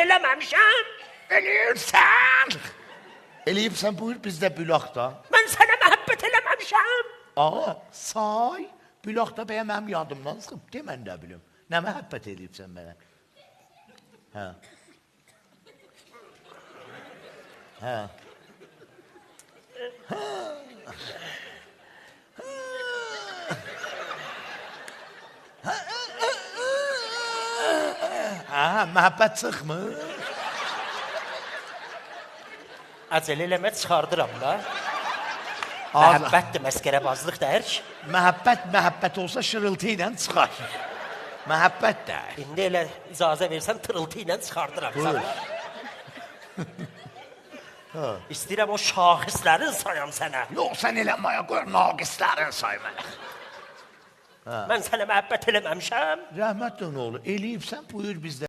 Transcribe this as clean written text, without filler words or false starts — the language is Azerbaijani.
eləməmişəm. Eləyirsən. Eləyibsən, buyur bizdə bülaq da. Mən sənə məhəbbət eləməmişəm. Aa, say. Bülaq da bəyə mənim yadımdan çıxıb. De mən də bilim. Nə məhəbbət eləyibsən mənə? Hə. Hə. Hə. Hə, məhəbbət çıxmır. Acələ eləmə, çıxardıram da. Məhəbbətdir, məsqərəbazlıq da hər şey. Məhəbbət məhəbbət olsa şırıltı ilə çıxar. Məhəbbət də. İndi elə icazə versən tırıltı ilə çıxardıram. Buyur. İstəyirəm o şaxislərin sayam sənə. Yox, sən elə maya qoy, naqislərin say mənə. Mən sənə məhəbbət eləməmişəm. Rəhmətlə oğlu, eləyibsən, buyur bizdə.